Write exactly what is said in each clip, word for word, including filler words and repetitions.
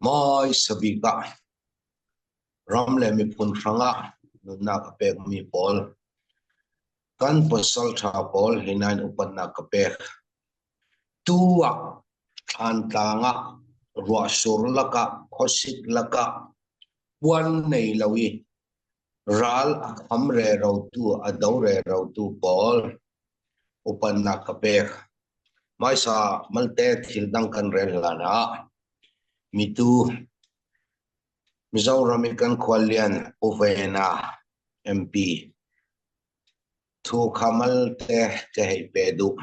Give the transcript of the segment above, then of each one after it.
Hmaisa bika ram le miphun hranga nunna ka pek mi pawl, kan pasalṭha pawl hi nain upanna ka pek. Tua thlantanga ruahsur laka, khawsik laka, puan nei lo i, ral a kham rero tu, a do rero tu pawl upanna ka pek. Hmaisa Malte thil dang kan rel hlan a, mi tu Mizoram i kan khuallian Pu Vena M P thu kha Malte ka hei pe duh.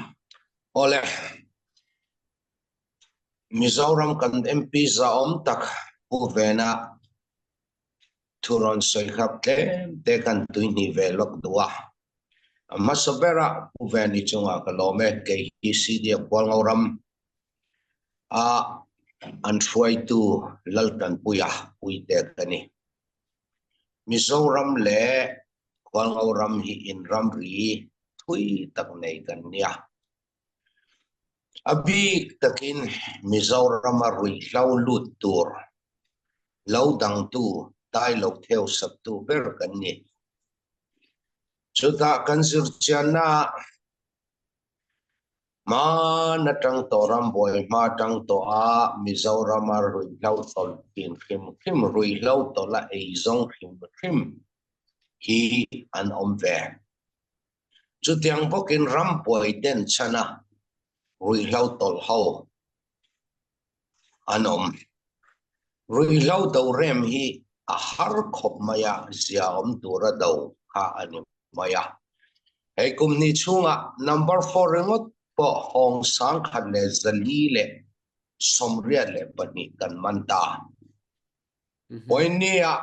Awle, Mizoram kan M P zahawm tak Pu Vena thu rawn sawi khap tlem te kan tui hni ve lawk duh a. A hmasa bera Pu Vena i chunga ka lawm e, kei hi C D F Khualngoram a an hruaitu Laltanpuia puite ka ni. Mizoram le Khualngoram hi inram ri thui tak nei kan nia. A bik takin Mizorama ruihhlo lut tur lo dangtu, tai lo theu saktu ber kan ni. Chuta kan zir chianna hma na tang tawh, ram buoi hma tang tawh a Mizorama ruihhlo tawl tin hrim hrim, ruihhlo tawla ei zawng hrim hrim hi an awm ve. Chutiang bawkin ram buoi den chana ruihhlo tawl ho an awm. Ruihhlo do rem hi a har khawp mai a, zia awm tura do kha a ni mai a. Hei kum hni chunga number four ringawt pawh hawng sang khat le zali le sawmriat le pahnih kan man ta. Mhm. Vawinia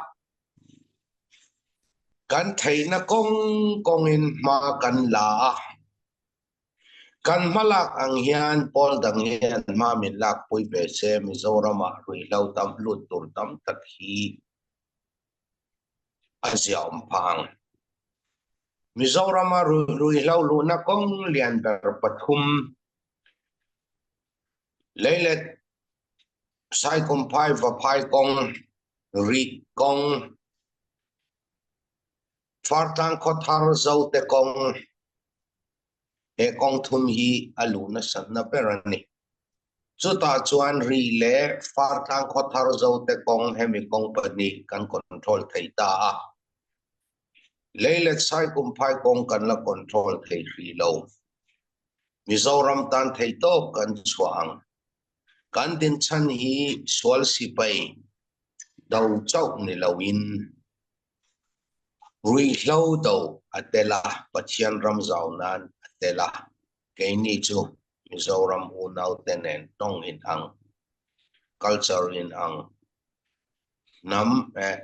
kan theihna kawng kawngin hma kan la a. Kan hmalak ang hian pawl dang hian hma min lakpui ve se, Mizorama ruihhlo tam, lut tur tam tak hi a zia awm pha ang. Mizorama ru-, ruihhlo luhna kawng lian ber pathum, Leilet, Saikumphai, Vaphai kawng, Ri kawng, Fartlang Khawthar Zote kawng, he kawng thum hi a luhna sanna ber a ni. Chutah chuan Ri le Fartlang Khawthar Zote kawng, hemi kawng pahnih kan control thei ta a. Leilet, Saikumphai kawng kan la control thei hri lo. Mizoram tan thei tawp kan chhuah ang. Kan din chhan hi sual sipai do chauh ni loin, ruihhlo do a tel a, Pathian ram zau nan a tel a. Keini chu Mizoram unaute nen ṭawng in ang, culture in ang, hnam, eh,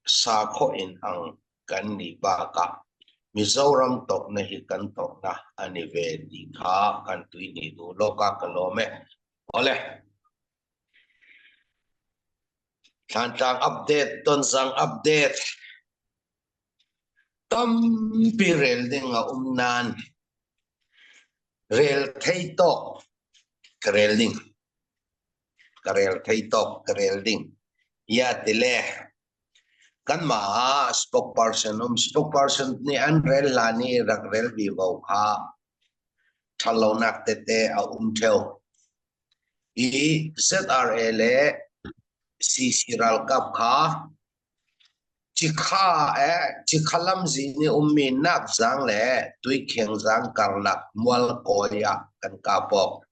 sakhaw in ang kan ni bakah Mizoram tawrhna hi kan tawrhna a ni ve tih kha kan tui hni duh lawk a, ka lawm e. Awle. Thlantlang update, Tonzang update. Tampi rel ding a um nan, rel thei tawk ka rel ding. Ka rel thei tawk ka rel ding. Ia ti le. Kan hma spokesperson um, spokesperson ni an rel hla ni rak rel vivo kha ṭha lo nak te te a um theu. I Z R A le C C ralkap kha Chikha, eh, Chikha lam zin i um mi Nakzang le Tuikhengzang karlak Mualkawia kan kap bawk.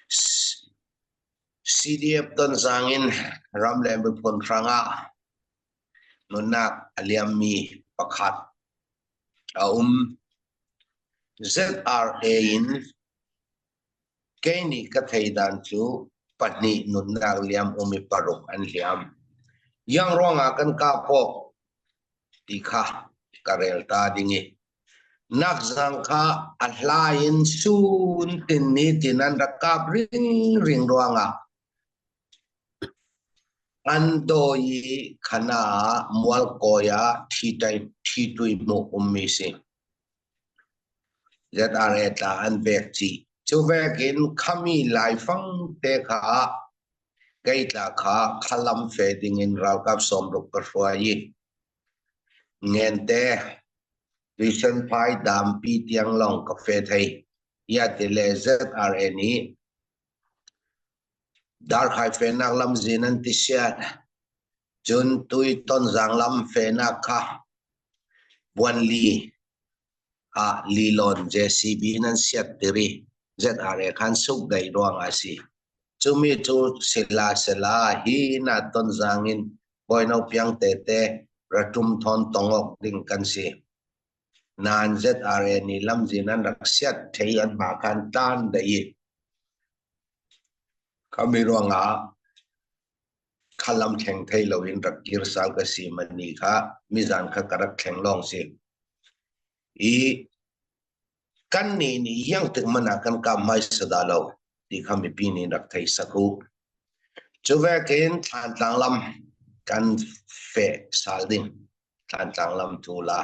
C D F Tonzangin ram le miphun hranga nunnak a liam mi pakhat a um. Z R A in keini ka thei dan chu pahnih nunnak liam um i paruk an hliam. Iang ruanga kan kap bawk ti kha ka rel ta ding i. Nakzang kha a hlain sun tin ni tin an rak kap ring ring ruanga an dawi khana Mualkawia thi tai, thi tui hmuh um mi si. Z R A tla an vek chi. Chu vekin khami laifang te kha Kei tla kha Khalam fe dingin ralkap sawmruk ka hruai. Ngente, Tuisenphai, Dampi tieng long ka fe thei. Ia ti le Z R A ni Darkhai fenak lam zin an ti siat. Chun tui Tonzang lam fenak kha Buanli a Lilon J C B nan siat tiri Z R A khan suk dai ruang a si. Chumi chu sila sila hi na Tonzangin Boino piang te te ratum thon tongok ding kan si. Nan Z R A ni lam zin an rak siat thei an ma khan tan dai. Khami ruanga Khalam thleng thei loin rak kir sal ka si mani kha, mizan kha ka rak thleng lawng si. I kan ni ni yang tik mana kan ka mai sada lo. Ti kha mipi ni rak thei saku. Chuvekin Thantlang lam kan fe sal ding. Thantlang lam tu la.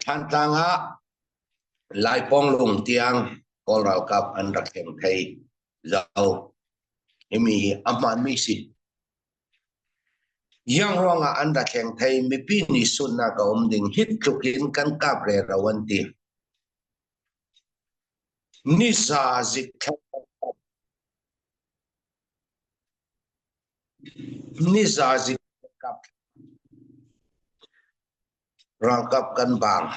Thantlang a Laipong lung tiang Kawl ralkap an rak thleng thei zo. Himi hi a hman mi si. Yang ruanga an rak thleng thei mipi ni sunna ka um ding hi tlukin kan kap re rawan ti. Ni za zik thlang. Ni za zik kap. Ralkap kan bang.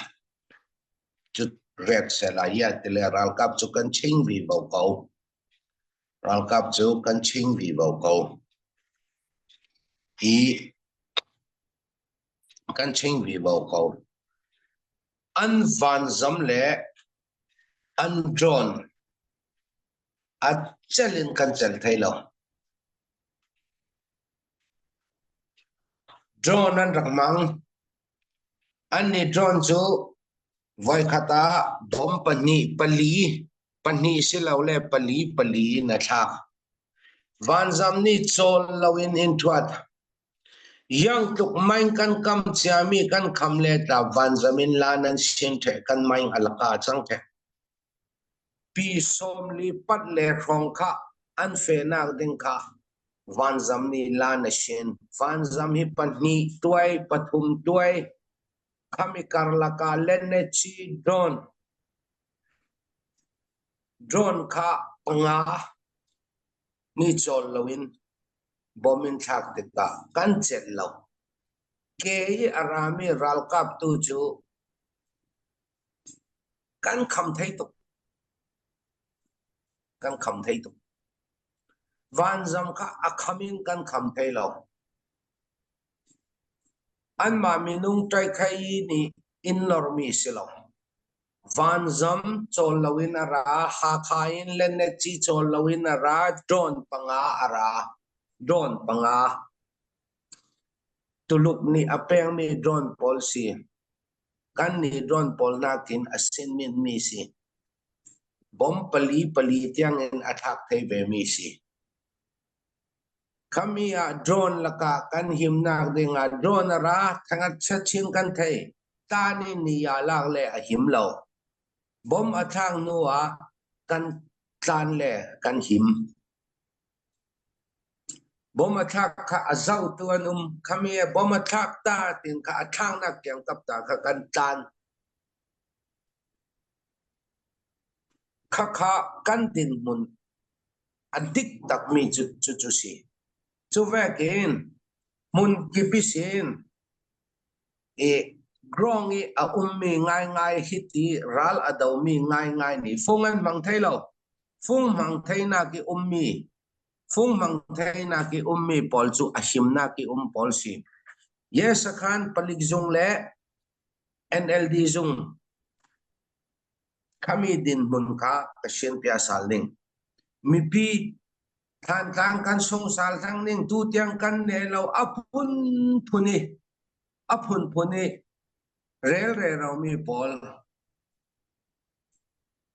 Chu ret se la ia ti le ralkap chu kan ching vi vo ko. Ralkap chu kan ching vi vo ko. I kan ching vi vo ko. An vanzam le an drone a chelin kan chel thei lo. Drone an rak mang. An ni drone chu voi khata bomb pahni pali, pahni si lo le pali, pali na thlak. Vanzam ni chawl loin inthuat. Yang tuk main kan kam chia mi kan kham le ta vanzam in lan an sin the kan main alaka chang the. Pi sawmli pat le hrawng kha an fe nak ding kha vanzam ni lan a sin. Vanzam hi pahni tuai, pathum tuai. Khami kar laka lenna chi drone. Drone kha panga ni chawl loin bomb in thlak dik ta kan chet lo. Kei a rami ralkap tu chu kan kham thei tuk. Kan kham thei tuk. Vanzam kha a khamin kan kham thei lo. An ma minung trai khai ni in nor mi si lo. Vanzam chawl loin a ra, Hakha in lenna chi chawl loin a ra, drone panga a ra, drone panga. Tuluk ni a peng mi drone pawl si. Kan ni drone pawl nakin a sin min mi si. Bomb pali pali tiangin a thlak thei ve mi si. Khami a drone laka kan him nak dinga drone a ra thangat chat chin kan thei. Tani ni ya lak le a him lo. Bomb a thlak nu a kan tlan le kan him. Bomb a thlak kha a zau tu an um khami a bomb a thlak ta tin kha a thlak nak kiang kap ta kha kan tlan. Kha kha kan dinhmun a dik tak mi chu chu chu si. Chu vekin hmun kipi sin e grong i a um mi ngai ngai hi ti ral a do mi ngai ngai ni fung an hmang thei lo. Fung hmang thei nak i um mi. Fung hmang thei nak i um mi pawl chu a him nak i um pawl si. Yes a khan palik zung le N L D zung khami dinhmun kha ka sien pia sal ding. Mipi than tlang kan sung sal thang ning tu tiang kan ne lo a phun phun i a phun phun i rel re ro mi pawl.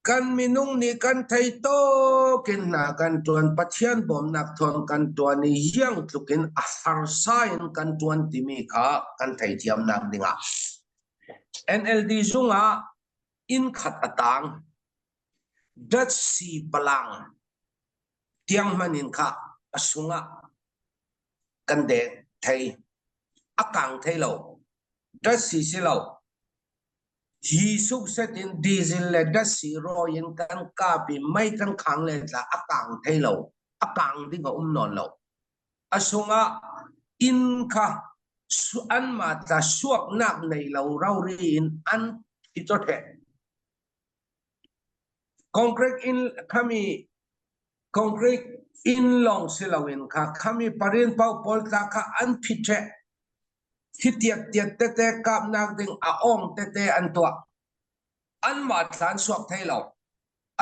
Kan minung ni kan thei tawkin na kan tuan Pathian bawm nak thawn kan tuan i yang tlukin a harsa in kan tuan ti mi kha kan thei thiam nak dinga. N L D zunga in khat a tang. Datsi palang. tieng hmanin kha a sunga kan deng thei, a kang thei lo, dasi si lo. Hi suk setin diesel le dasi rawin kan kapi mai kan khang le tla a kang thei lo, a kang ding a um nawn lo. A sunga in kha su-, anma tla suak nak nei lo rau riin an phi to the. Concrete in khami, concrete in long si loin kha, khami parin pau pawl tla kha an phi the. Hi tiat tiat te te kap nak ding a awng te te an tuah. Anma tla an suak thei lo.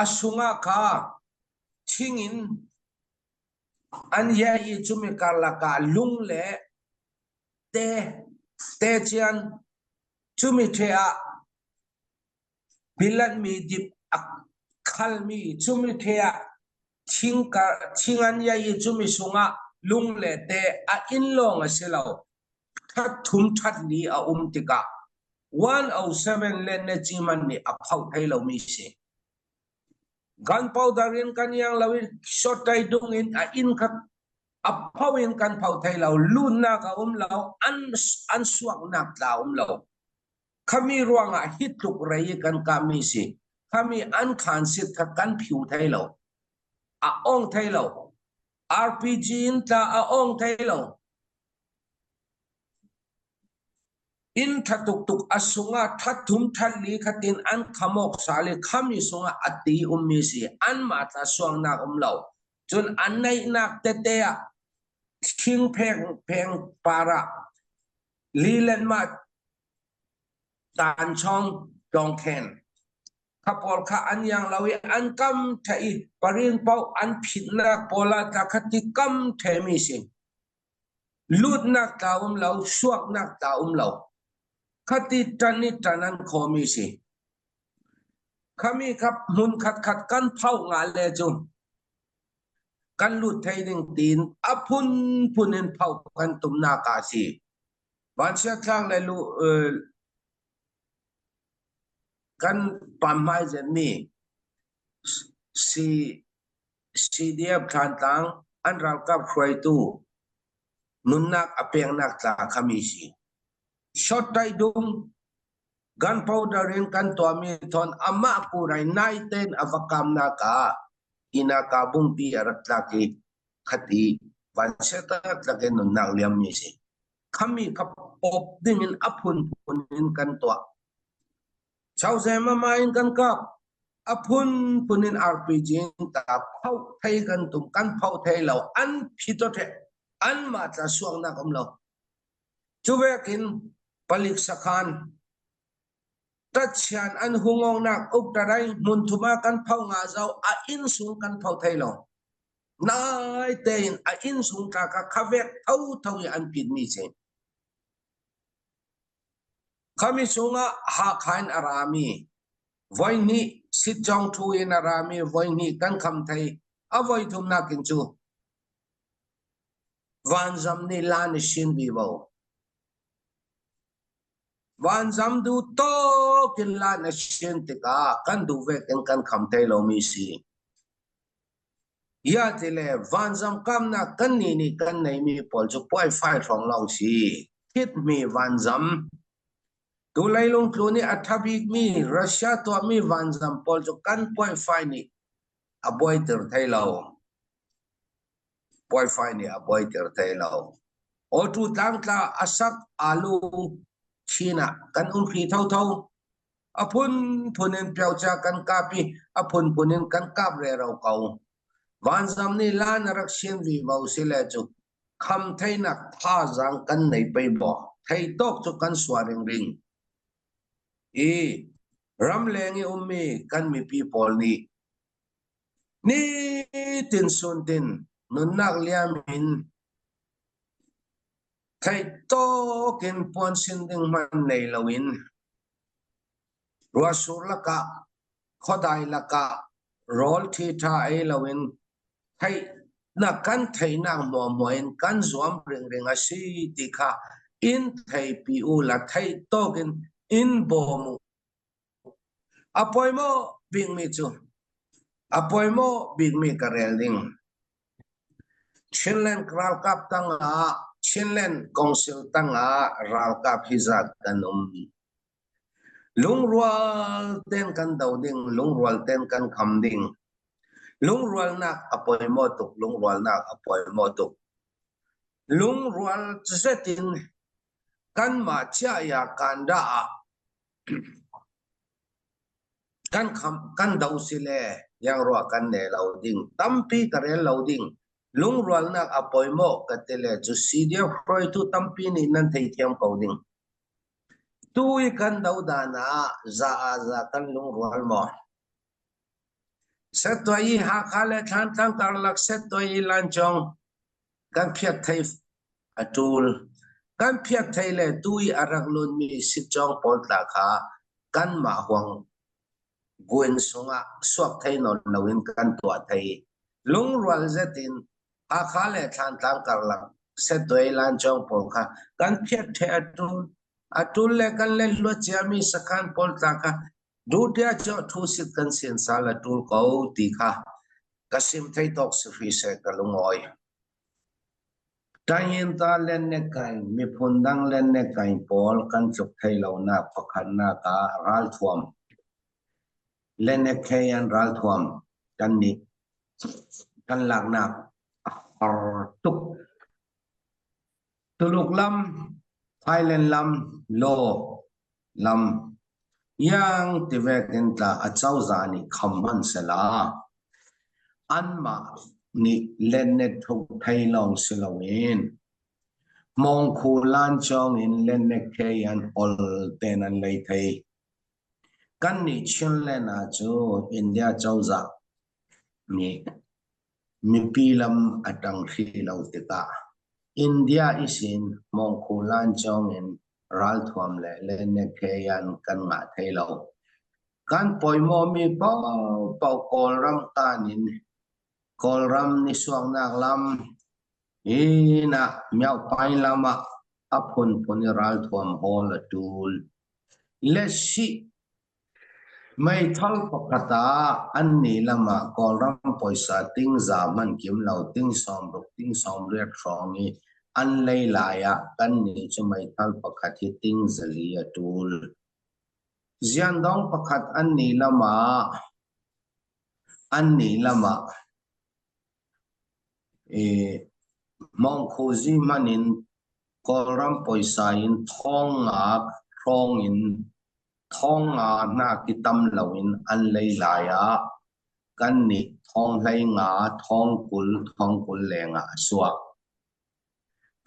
A sunga kha thingin an ya i chumi kar laka lung le te, te chian chumi thea bilat mi dip a khal mi chumi thea thing ka, thing an ya i chumi sunga lung le te a in long a si lo. That thum that li a um tika one oh seven le ne chi man ni a phau thei lo mi si. Gunpowder in kan yang lo in, shot tai dung in a in kha a phau in kan phau thei lo, lutna ka um lo, an, an suak nak tla um lo. Khami ruanga hi tluk rei kan ka mi si. Khami an khan sit kha kan phiu thei lo. A awng thei lo. R P G in tla a awng thei lo. In tha tuk tuk a sunga tha thum tha li khatin an khamok sali khami sunga a ti um mi si. Anma tla suang nak um lo. Chun an nei nak te te a thing pheng pheng para li len ma tan chong dong khen. Kha pawl kha an yang lo i an kam thei, parin pau an phit nak pawla tla kha ti kam thei mi si. Lut nak tla um lo, suak nak tla um lo. Kha ti tan ni tan an khaw mi si. Khami kha hmun khat khat kan phau nga le chu kan lut thei ding tin a phun phun in phau kan tum nak a si. Vansiatlang le lu, eh, kan pam mai zen mi si, C D F Thantlang an ralkap hruaitu nunnak a pengnak tla khami si. Shot tai dung gunpowder in kan tua mi thon ama kurai nai ten a va kam nak a ina ka bung pi a rat lak i khati van se ta lak e nun nak liam mi si. Khami kha pop ding in a phun phun in kan tua. Chau se mama in kan kap. A phun phun in R P G in ta phau thei kan tum kan phau thei lo. An phi to the. Anma tla suang nak um lo. Chu vekin palik sakhan. Tachian an hung awng nak uk ta rai mun thuma kan phau nga zau a in sung kan phau thei lo. Nai te in a in sung ta ka kha vek thau thau i an pit mi che. Khami sunga ha khain a ra mi. Voi ni sit jong thu in a ra mi, voi ni kan kham thei. A voi thum nakin chu. Vanzam ni la ni sin vi vo. Vanzam du tawkin la na sin tika kan du vekin kan kham thei lo mi si. Ia ti le vanzam kamna kan ni ni kan nei mi pawl chu poi fai hrong long si. Khit mi vanzam. Tu leilung tlu ni a tha bik mi Russia tua mi vanzam pawl chu kan poi fai ni a buai tir thei lo. Poi fai ni a buai tir thei lo. O tu tlang tla a sak a lu China kan um hri thau thau. A phun phun in piau cha kan kapi, a phun phun in kan kap re rau kau. Vanzam ni la na rak sin vi vau si le chu. Kham thei nak tha zang kan nei pei bo. Thei tawk chu kan sua ring ring. I ram leng i um mi kan mi pi pawl ni. Ni tin sun tin nun nak liam in. Thei tawkin puan sin ding hman nei lo in. Rua sur laka, khodai laka, rawl thi tha ei lo in. Thei na kan thei nak hmuah hmuah in kan zuam ring ring a si ti kha. In thei pi u la thei tawkin in bawm u. A poimaw bik mi chu. A poimaw bik mi ka rel ding. Chinland ralkap tanga, Chinland Council tanga ralkap hi zat kan um. Lungrual ten kan do ding, lungrual ten kan kham ding. Lungrualna a poimaw tuk, lungrualna a poimaw tuk. Lungrual zetin kanmah chiah a kan da a. Kan kham, kan do si le, ieng ruok kan nei lo ding. Tampi ka rel lo ding. Lungrualna a poimaw ka ti le chu C D F hruoitu tampi nih nan thei thiam ko ding. Tuhin kan do dan a, za a za kan lungrual maw. Setuai Hakha le Thantlang karlak Setuai Lanchong kan phiat thei a tul. Kan phiat thei le tuhin a rak lun mi sitchawng pawl tla kha kanmah huang guin sunga suok thei nawn loin kan tuah thei. Lungrual zetin Hakha le Thantlang karlak Setuai Lanchong pawl kha kan phiat thei a tul. A tul le kan le hlua chia mi sakhan pawl tla kha dutia chaw thusit kan sin sal a tul ko ti kha ka sim thei tawk si hri se ka lungawi. Ṭangin ta lennek kai, miphun dang lennek kai pawl kan tluk thei lo nak pakhatna ka ralthuam. Lennek khei an ralthuam kan ni, kan lakna har tuk. Tuluk lam, Thailand lam, Law lam, ieng ti vekin tla a chauza ni kham hman sela. Anmah ni lennek thuk thei lawng si loin. Mawngkhu Lanchongin lennek khei an awl ten an lei thei. Kan ni Chinland a chu India chauza ni mipi lam a ṭang hri lo ti ta. India i sin Mawngkhu Lanchongin ralthuam le lennek khei an kan ngah thei lo. Kan poimaw mi po po Kawlram tanin, Kawlram ni suok nak lam, hina Miaupai lama a phun phun i ralthuam hawl a tul. Let's see. Meithal pakhata an ni lama Kawlram poisa ting za hman kim lo, ting sawmruk, ting sawmriet hrawng i an lei laia kan ni chu meithal pakhat hi ting zali a tul. Ziandong pakhat an ni lama, an ni lama, e, Mawngkhu zi hmanin Kawlram poisa in thawng nga hrawngin, thawng nga hna ki tam loin an lei laia kan ni thawng hlei nga, thawng kul, thawng kul le nga a suak.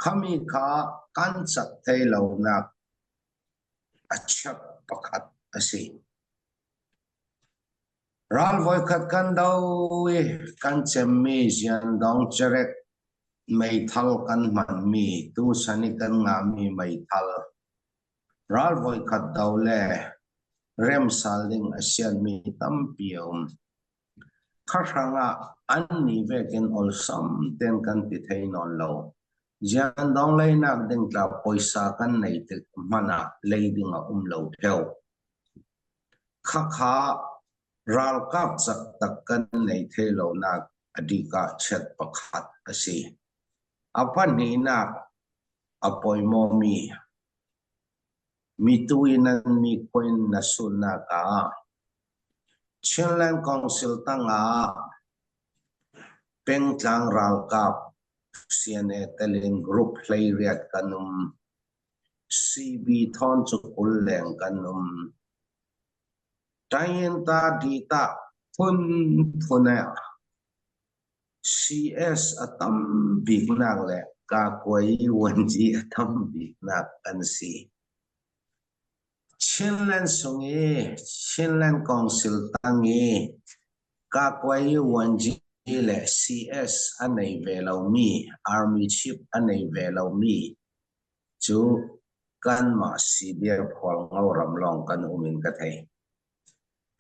Khami kha kan chak thei lo nak a chak pakhat a si. Ralvoi khat kan do i kan chem mi Ziandong Cherek meithal kan hman mi, tu sani kan ngah mi meithal. Ralvoi khat do le remsal ding a sian mi tampi a um. Kha hranga an ni vekin awlsam ten kan ti thei nawn lo. Ziandong leinak ding tla poisa kan nei tik hmana lei ding a um lo theu. Kha kha ralkap chak tak kan nei thei lo nak a dika chet pakhat a si. A pahnina a poimaw mi, mi tuin an mi khuoin na sun nak a Chinland Council tanga Pengtlang ralkap C N A telin group hleiriet kan um. C B thawn chu kul leng kan um. Ṭangin ta di ta phun phun a C S a tam bik nak le Kakuai Wanji a tam bik nak kan si. Chinland sungi, Chinland Council tangi, Kakuai Wanji le C S a nei ve lo mi, Army Chief a nei ve lo mi chu kanmah C D F Hualngo ram lawng kan umin ka thei.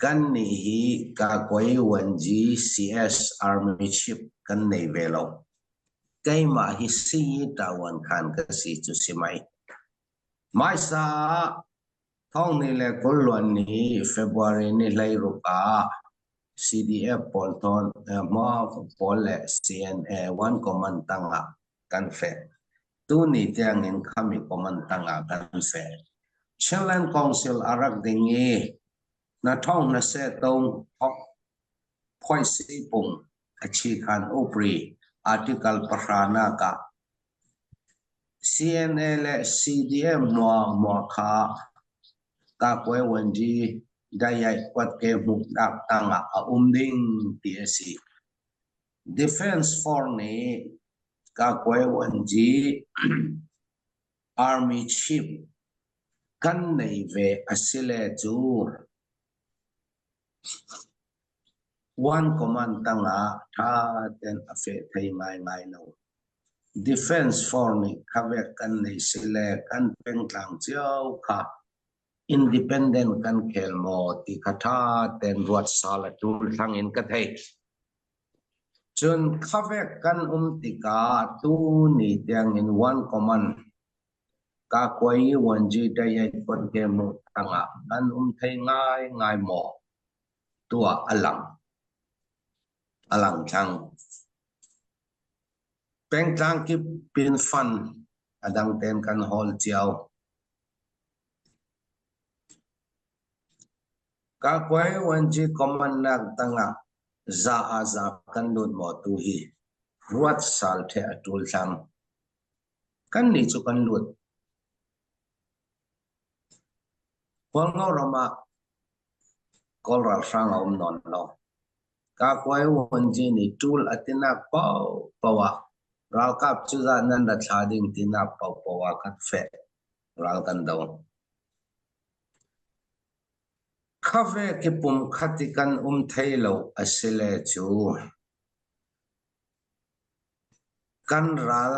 Kan ni hi Kakuai Wanji C S Army Chief kan nei ve lo. Keima hi si ta wan khan ka si chu si mai. Maisa thawng ni le kul luan ni February ni hleiruka C D F pawl thawn, eh, hma pawl le C N A one command tanga kan fe. Tuni tiangin khami command tanga kan fe. Chinland Council a rak ding hi, na thong na se tong hok phoi si pung a chi khan upri article pahrana ka C N A le C D F mawng mawng kha Kakwei Wanji dayai kwat ke hmu dak tanga a um ding ti a si. Defense Force ni Kakwei Wanji Army Chief kan nei ve a si le chu one command tanga ṭha ten a fe thei ngai ngai lo. Defense Force ni kha vek kan nei si le kan pengtlang chiau kha independent kan khel maw ti kha ṭha ten ruat sal a tul thlangin ka thei. Chun kha vek kan um tika tuni tiangin one command Kakwei Wanji dayai kwat ke hmu tanga kan um thei ngai ngai maw? Tua a lang. A lang thlang. Pengtlang kip pin fan a dang ten kan hawl chiau. Kakwei Wanji command nak tanga za a za kan lut maw tu hi ruat sal the a tul thlang. Kan ni chu kan lut. Kawlngo rama Kawlral hrang a um nawn lo. Kakwei Wanji ni tul a ti nak pau pau a. Ralkap chu za nan da thla ding ti nak pau pau a kan fe. Ral kan do. Kha vek i pum kha ti kan um thei lo a si le chu kan ral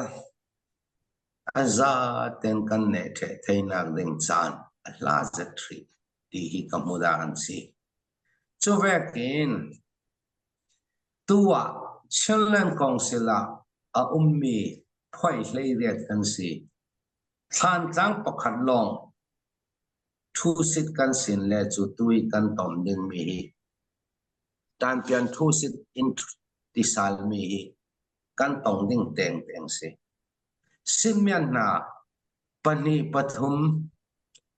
a za ten kan nei the thei nak ding chan a hla zet ri ti hi ka hmu dan si. Chu vekin tua Chinland Council a a um mi phoi hlei riat kan si. Thlantlang pakhat lawng thusit kan sin le chu tui kan tawng ding mi hi. Tanpian thusit in tisal mi hi kan tawng ding teng teng si. Simian na pahni pathum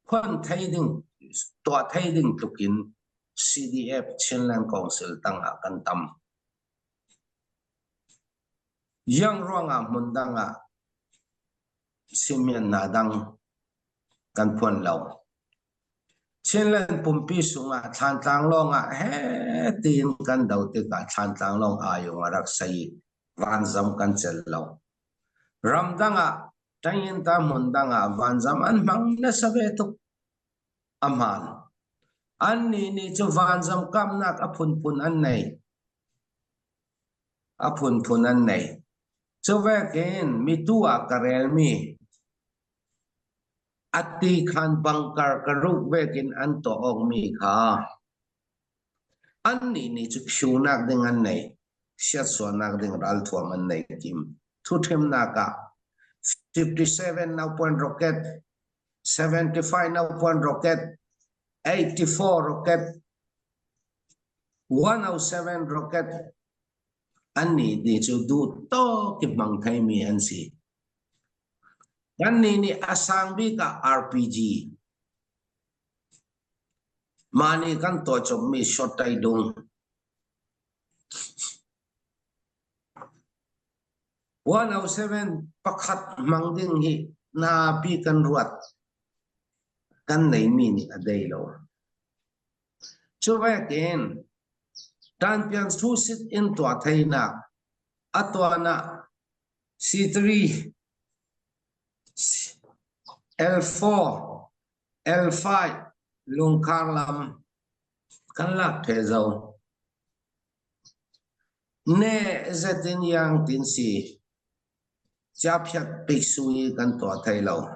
hon thei ding, tua thei ding tukin C D F Chinland Council tanga kan tam. Yang ruanga hmun danga simian na dang kan phuan lo. Chinland pumpi sunga Thlantlang lawnga he tiin kan do tika Thlantlang lawng a yunga rak sai vanzam kan chel lo. Ram danga tangin ta hmun danga vanzam an hmang nasa ve tuk a hman. An ni ni chu vanzam kamnak a phun phun an nei. A phun phun an nei. Chu vekin mi tua ka rel mi a ti khan bunker ka ruk vekin an tawk mi kha. An ni ni chu khiunak ding an nei. Siatsuanak ding ralthuam an nei kim. Thu themnaka fifty seven nau point rocket, seventy five nau point rocket, eighty four rocket, one oh seven rocket, an ni ni chu du tawk i hmang thei mi an si. An ni ni a sang bika R P G. Mani kan tawchawp mi shot tai dung. One oh seven pakhat hmang ding hi napi kan ruat. Kan nei mi ni a dei lo. Chu vekin tanpian thusit in tua theina a tuana C three, L four, L five, Lungkhar lam kan lak the zo. Ne zetin yang tin si. Chaphiat pik sui kan tua thei lo.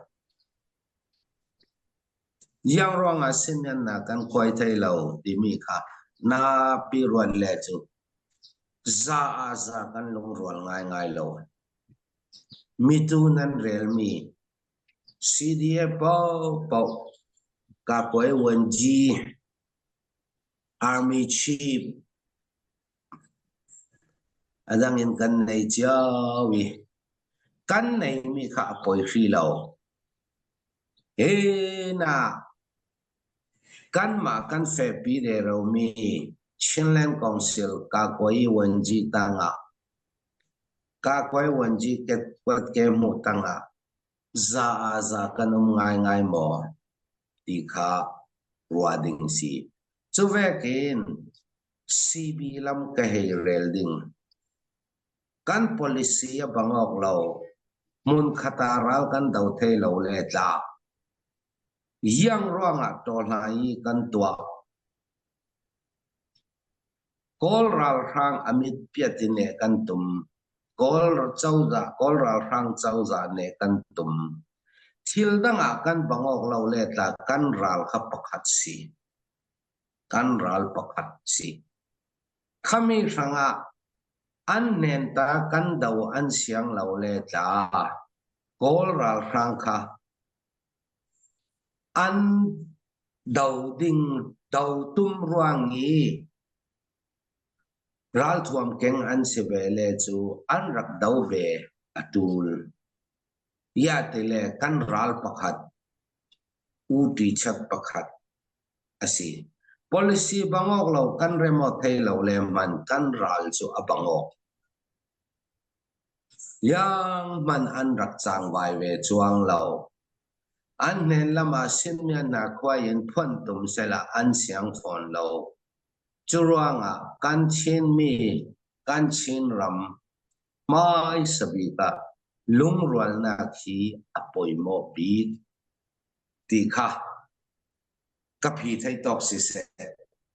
Yang ruanga simian na kan koi thei lo ti mi kha napi ruat le chu. Za a za kan lungrual ngai ngai lo. Mi tu nan rel mi. C D F pau pau. Kakwei Wanji. Army Chief. A dangin kan nei chiau i, kan nei mi kha a poi hri lo. Hi na, kanmah kan fe pi rero mi, Chinland Council, Kakuai Wanji tanga, Kakuai Wanji ket, kwat ke mu tanga, za a za kan um ngai ngai maw? Ti kha ruat ding si. Chu vekin C B lam ka hei rel ding. Kan policy a bang awk lo. Hmun khata ral kan do thei lo le tla. Ieng ruanga tawlhai kan tuak. Kawl ralhrang a mit piat i ne kan tum. Kawl chauza, Kawl ralhrang chauza ne kan tum. Thil danga kan bang awk lo le tla kan ral kha pakhat si. Kan ral pakhat si. Khami hranga an hnen ta kan do an siang lo le tla. Kawl ralhrang kha an do ding, do tum ruang i ralthuam keng an si ve le chu an rak do ve a tul. Ia ti le kan ral pakhat, u ti chak pakhat a si. Policy bang awk lo kan remawt thei lo le man kan ral chu a bang awk. Ieng hman an rak changvai ve chuang lo. An hnen lama sin mian na khuain phuan tum sela an siang fawn lo. Chu ruanga kan Chin mi, kan Chin ram, hmai sabika lungrualna khi a poimaw bik ti kha ka phi thei tawk si se.